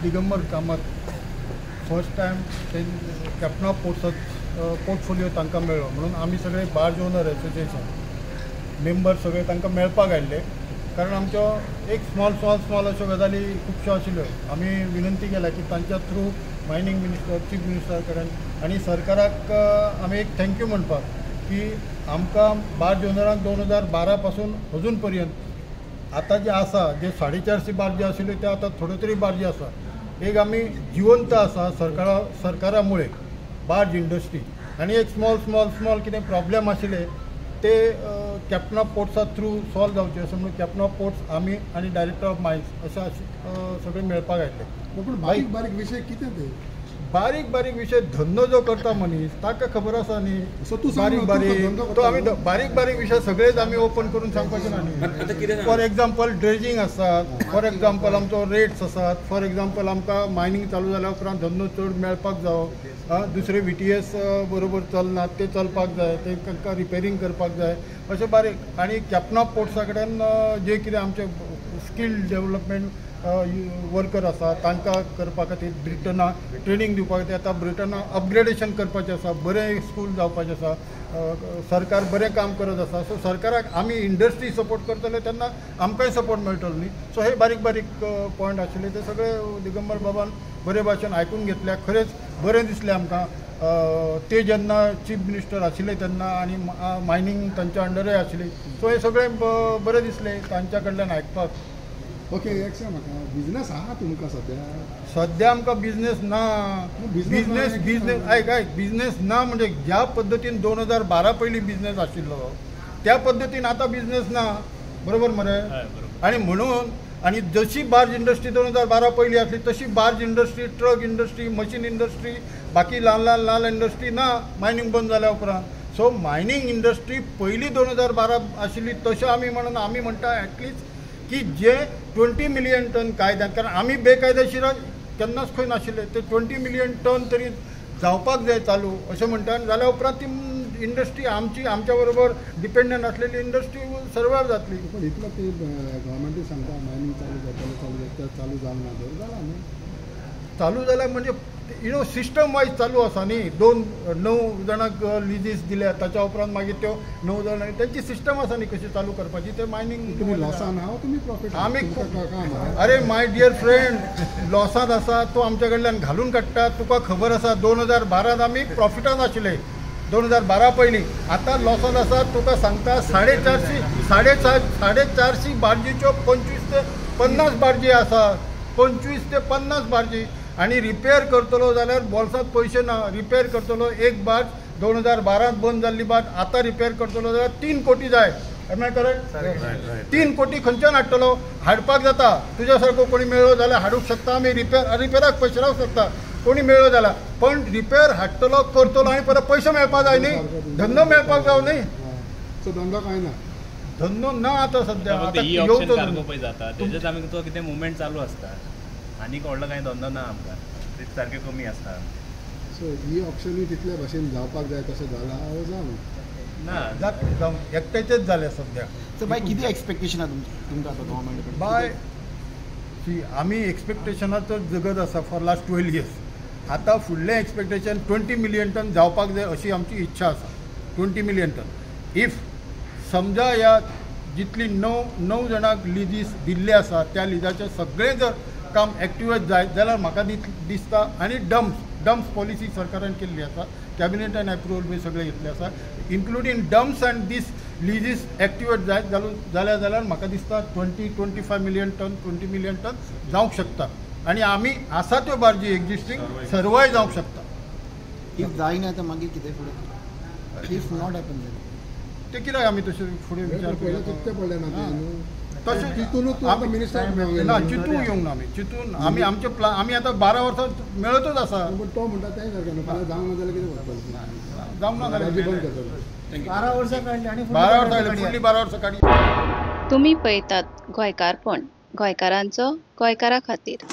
Digambar Kamat first time ते captain of पोर्ट्सात portfolio तांकां मेळ्ळो म्हणून आमी सगळे बार्ज ओनर एसोसिएशन मेंबर सगळे तांकां मेळपाक आयिल्ले, कारण आमच्यो एक स्मॉल स्मॉल स्मॉल अश्यो गजाली खुबश्यो आशिल्ल्यो. आमी विनंती केल्या की तांच्या through mining minister, chief minister कडेन आनी सरकाराक आमी एक thank you म्हणपाक की आमकां बार्ज ओनरांक 2012 पासून अजून पर्यंत आतां जे आसा जे 450 बार्जी आशिल्ल्यो ते आतां थोड्यो तरी बार्जी आसा. एक आमी जिवंत आसा सरकारा मुळे बार्ज इंडस्ट्री. आनी एक स्मॉल स्मॉल स्मॉल कितें प्रॉब्लेम आशिल्ले ते कॅप्टन ऑफ पोर्ट्सा थ्रू सॉल्व जावचे अशें म्हणून कॅप्टन ऑफ पोर्ट्स आमी आनी डायरेक्टर ऑफ मायन्स अशें सगळे मेळपाक आयिल्ले. पूण बारीक बारीक विशय कितें ते? बारीक बारीक विशय धंदो जो करता मनीस ताका खबर आसा न्ही. सो तूं सांग बारीक ना, तूं बारीक धंदो तो करता आमी न्हू? बारीक बारीक विशय सगळेच आमी ओपन करून सांगपाचे ना आतां न्ही. कितें सांग? फॉर एग्जाम्पल ड्रेजींग आसात, फॉर एग्जाम्पल आमचो रेट्स आसात, फॉर एग्जाम्पल आमकां मायनींग चालू जाल्या उपरांत धंदो चड मेळपाक जावो, दुसरे VTS बरोबर चलनात ते चलपाक जाय, ते तांकां रिपेरींग करपाक जाय, अशें बारीक. आनी कॅप्टन ऑफ पोर्ट्सा कडेन जे कितें आमचे स्कील डेवलपमेंट वर्कर आसा तांकां करपा खातीर ब्रिटना ट्रेनींग दिवपा खातीर आतां ब्रिटना अपग्रेडेशन करपाचें आसा, बरें स्कूल जावपाचें आसा. सरकार बरें काम करत आसा. सो सरकाराक आमी इंडस्ट्री सपोर्ट करतले तेन्ना आमकांय सपोर्ट मेळटलो न्ही. सो हे बारीक बारीक पॉयंट आशिल्ले ते सगळे दिगंबर बाबान बरे भाशेन आयकून घेतले. खरेंच बरें दिसलें आमकां. ते जेन्ना चीफ मिनिस्टर आशिल्ले तेन्ना आनी मायनींग तांच्या अंडरूय आशिल्ली, सो हे सगळें बरें दिसलें तांच्या कडल्यान आयकपाक. ओके, एक सांग म्हाका, बिझनस आहा तुमकां सद्या? सद्या आमकां बिझनेस ना. बिझनेस ना. बिझनेस बिझनेस, आयक आयक, बिझनेस ना म्हणजे ज्या पद्दतीन 2012 पयलीं बिझनेस आशिल्लो त्या पद्दतीन आतां बिझनेस ना, बरोबर मरे? हय, बरोबर. आनी म्हणून आनी जशी बार्ज इंडस्ट्री 2012 पयलीं आसली तशी barge industry, truck industry, machine industry, बाकी ल्हान ल्हान ल्हान इंडस्ट्री ना मायनींग बंद जाल्या उपरांत. सो मायनींग इंडस्ट्री पयलीं 2012 आशिल्ली तशें आमी म्हणून आमी म्हणटा एटलिस्ट की जे 20 मिलियन टन कायद्यान, कारण आमी बेकायदेशीर केन्नाच खंय नाशिल्ले, ते 20 मिलियन टन तरी जावपाक जाय चालू अशें म्हणटा. आनी जाल्या उपरांत ती इंडस्ट्री आमची आमच्या बरोबर डिपेंडंट आसलेली इंडस्ट्री सर्वायव जातली. पण इतलो ते गव्हर्मेंटूय सांगता मायनींग चालू जातलें, चालू जातलें, चालू जावंक ना तर जाला न्हू? चालू जाल्यार म्हणजे you know system wise चालू आसा न्ही. दोन णव जाणांक लिजीस दिल्या, ताच्या उपरांत मागीर त्यो 9 जाणां तेंची सिस्टम आसा न्ही कशी चालू करपाची ते मायनींग. तुमी लॉसान आहा, तुमी प्रॉफिट? आमी काम आहा. अरे my dear friend, लॉसांत आसा तो आमच्या कडल्यान घालून काडटा. तुका खबर आसा, 2012त आमी प्रॉफिटान आशिल्ले 2012 पयलीं, आतां लॉसांत आसा. तुका सांगता, 450 450 450 बार्जीच्यो 25 ते 50 बार्जी आसा, 25 ते 50 बार्जी. आनी रिपेर करतलो जाल्यार बोल्सांत पयशे ना. रिपेर करतलो एक बार्ज, 2012त बंद जाल्ली बार्ज आतां रिपेर करतलो जाल्यार 3 कोटी जाय. Am I correct? 3 कोटी खंयच्यान हाडटलो? हाडपाक जाता, तुज्या सारको कोणी मेळ्ळो जाल्यार हाडूंक शकता आमी रिपेर. रिपेराक पयशे रावंक शकता कोणी मेळ्ळो जाल्यार, पण रिपेर हाडटलो, करतलो आनी परत पयशे मेळपाक जाय न्ही, धंदो मेळपाक जाय न्ही. सो धंदो कांय ना? धंदो ना आतां सद्या. फक्त आतां ई ऑक्शन येवचो कार्गो धंदो. पळय जाता तेजेच आमी तो कितें मुवमेंट चालू आसता. आनीक व्हडलो कांय धंदो ना आमकां, रेट सारके कमी आसता. सो ही ऑक्शनूय तितले भशेन जावपाक जाय तशें जालां वो जावं ना. जावं एकट्याचेच जालें सद्या. सो बाय, कितें एक्सपेक्टेशन आहा तुमचें तुमकां आतां गव्हर्मेंट कडेन? बाय, सी, आमी एक्सपेक्टेशनाचो जगत आसा फॉर लास्ट 12 इयर्स. आतां फुडलें एक्सपेक्टेशन 20 मिलियन टन जावपाक जाय अशी आमची इच्छा आसा. 20 मिलियन टन if समजा ह्या जितली णव णव जाणांक लिजीस दिल्ले आसा त्या लिजाचें सगळें जर काम एक्टिवेट जायत जाल्यार म्हाका दिसता. आनी डम्प्स पॉलिसी सरकारान केल्ली आसा, कॅबिनेटान एप्रुवल बी सगळें घेतलें आसा, including dumps and these leases activate जायत जाल्यार म्हाका दिसता 20, 25 million ton, 20 million ton जावंक शकता आनी आमी आसा त्यो बार्जी एक्झिस्टींग सर्वाय जावंक शकता. If जायना तर मागीर कितें फुडें, if not happen? ते कित्याक आमी तशें फुडें विचार पयलें करूया. चिंतचें पडलें ना तें न्हू? तशें तितूनच तूं आतां मिनिस्टर ना, चिंतूंक येवंक ना आमी. चिंतून आमी आमचे प्लान आमी आतां 12 वर्सां मेळतूच आसा. पण तो म्हणटा तें सारकें न्हू, फाल्यां जावंक ना जाल्यार कितें करतलो? जावंक ना बार्जी बंद जाल्यार करतलो. 12 वर्सां काडली आनी 12 वर्सां काडली, फुडलीं 12 वर्सां काडली. तुमी पळयतात गोंयकारपण, गोंयकारांचो गोंयकारा खातीर.